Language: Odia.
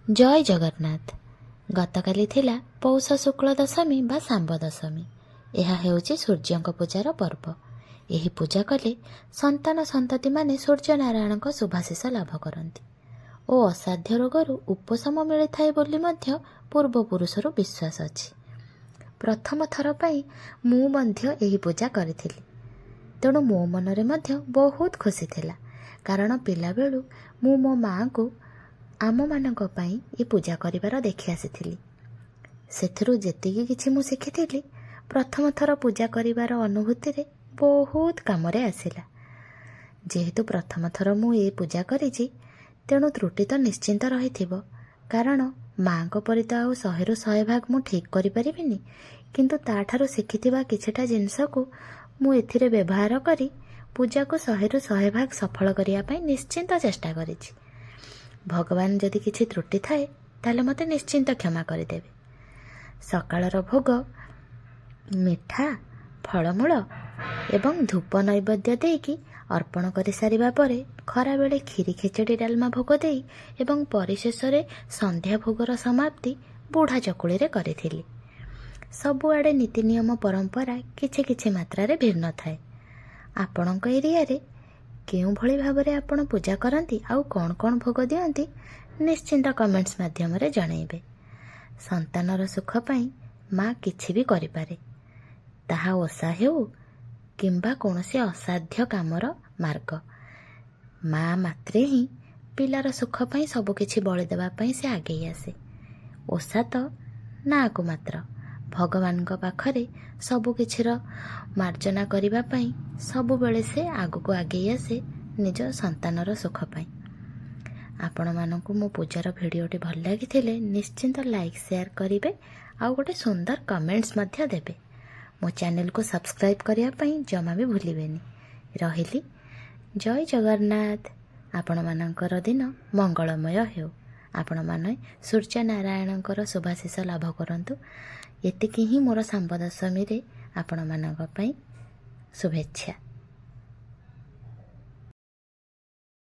ଜୟ ଜଗନ୍ନାଥ। ଗତକାଲି ଥିଲା ପୌଷ ଶୁକ୍ଳ ଦଶମୀ ବା ଶାମ୍ବ ଦଶମୀ। ଏହା ହେଉଛି ସୂର୍ଯ୍ୟଙ୍କ ପୂଜାର ପର୍ବ। ଏହି ପୂଜା କଲେ ସନ୍ତାନ ସନ୍ତତିମାନେ ସୂର୍ଯ୍ୟନାରାୟଣଙ୍କ ଶୁଭାଶିଷ ଲାଭ କରନ୍ତି ଓ ଅସାଧ୍ୟ ରୋଗରୁ ଉପଶମ ମିଳିଥାଏ ବୋଲି ମଧ୍ୟ ପୂର୍ବପୁରୁଷରୁ ବିଶ୍ୱାସ ଅଛି। ପ୍ରଥମ ଥର ପାଇଁ ମୁଁ ମଧ୍ୟ ଏହି ପୂଜା କରିଥିଲି, ତେଣୁ ମୋ ମନରେ ମଧ୍ୟ ବହୁତ ଖୁସି ଥିଲା, କାରଣ ପିଲାବେଳୁ ମୁଁ ମୋ ମାଆଙ୍କୁ ଆମମାନଙ୍କ ପାଇଁ ଏ ପୂଜା କରିବାର ଦେଖି ଆସିଥିଲି। ସେଥିରୁ ଯେତିକି କିଛି ମୁଁ ଶିଖିଥିଲି, ପ୍ରଥମ ଥର ପୂଜା କରିବାର ଅନୁଭୂତିରେ ବହୁତ କାମରେ ଆସିଲା। ଯେହେତୁ ପ୍ରଥମ ଥର ମୁଁ ଏ ପୂଜା କରିଛି, ତେଣୁ ତ୍ରୁଟି ତ ନିଶ୍ଚିନ୍ତ ରହିଥିବ, କାରଣ ମାଆଙ୍କ ପରି ତ ଆଉ 100ରୁ 100 ଭାଗ ମୁଁ ଠିକ୍ କରିପାରିବିନି। କିନ୍ତୁ ତା'ଠାରୁ ଶିଖିଥିବା କିଛିଟା ଜିନିଷକୁ ମୁଁ ଏଥିରେ ବ୍ୟବହାର କରି ପୂଜାକୁ 100ରୁ 100 ଭାଗ ସଫଳ କରିବା ପାଇଁ ନିଶ୍ଚିନ୍ତ ଚେଷ୍ଟା କରିଛି। ଭଗବାନ, ଯଦି କିଛି ତ୍ରୁଟି ଥାଏ, ତାହେଲେ ମୋତେ ନିଶ୍ଚିନ୍ତ କ୍ଷମା କରିଦେବେ। ସକାଳର ଭୋଗ ମିଠା, ଫଳମୂଳ ଏବଂ ଧୂପ ନୈବେଦ୍ୟ ଦେଇକି ଅର୍ପଣ କରିସାରିବା ପରେ ଖରାବେଳେ କ୍ଷୀରି, ଖେଚେଡ଼ି, ଡାଲମା ଭୋଗ ଦେଇ ଏବଂ ପରିଶେଷରେ ସନ୍ଧ୍ୟା ଭୋଗର ସମାପ୍ତି ବୁଢ଼ା ଚକୁଳିରେ କରିଥିଲି। ସବୁଆଡ଼େ ନୀତି ନିୟମ, ପରମ୍ପରା କିଛି କିଛି ମାତ୍ରାରେ ଭିନ୍ନ ଥାଏ। ଆପଣଙ୍କ ଏରିଆରେ କେଉଁଭଳି ଭାବରେ ଆପଣ ପୂଜା କରନ୍ତି ଆଉ କ'ଣ କ'ଣ ଭୋଗ ଦିଅନ୍ତି, ନିଶ୍ଚିନ୍ତ କମେଣ୍ଟସ୍ ମାଧ୍ୟମରେ ଜଣାଇବେ। ସନ୍ତାନର ସୁଖ ପାଇଁ ମା କିଛି ବି କରିପାରେ, ତାହା ଓଷା ହେଉ କିମ୍ବା କୌଣସି ଅସାଧ୍ୟ କାମର ମାର୍ଗ। ମା ମାତ୍ରେ ହିଁ ପିଲାର ସୁଖ ପାଇଁ ସବୁକିଛି ବଳି ଦେବା ପାଇଁ ସେ ଆଗେଇ ଆସେ। ଓଷା ତ ନାଁକୁ ମାତ୍ର। ଭଗବାନଙ୍କ ପାଖରେ ସବୁକିଛିର ମାର୍ଜନା କରିବା ପାଇଁ ସବୁବେଳେ ସେ ଆଗକୁ ଆଗେଇ ଆସେ ନିଜ ସନ୍ତାନର ସୁଖ ପାଇଁ। ଆପଣମାନଙ୍କୁ ମୋ ପୂଜାର ଭିଡ଼ିଓଟି ଭଲ ଲାଗିଥିଲେ ନିଶ୍ଚିନ୍ତ ଲାଇକ୍, ସେୟାର କରିବେ ଆଉ ଗୋଟେ ସୁନ୍ଦର କମେଣ୍ଟସ୍ ମଧ୍ୟ ଦେବେ। ମୋ ଚ୍ୟାନେଲକୁ ସବସ୍କ୍ରାଇବ୍ କରିବା ପାଇଁ ଜମା ବି ଭୁଲିବେନି। ରହିଲି, ଜୟ ଜଗନ୍ନାଥ। ଆପଣମାନଙ୍କର ଦିନ ମଙ୍ଗଳମୟ ହେଉ। ଆପଣମାନେ ସୂର୍ଯ୍ୟନାରାୟଣଙ୍କର ଶୁଭାଶିଷ ଲାଭ କରନ୍ତୁ, ଏତିକି ହିଁ ମୋର ଶାମ୍ବ ଦଶମୀରେ ଆପଣମାନଙ୍କ ପାଇଁ ଶୁଭେଚ୍ଛା।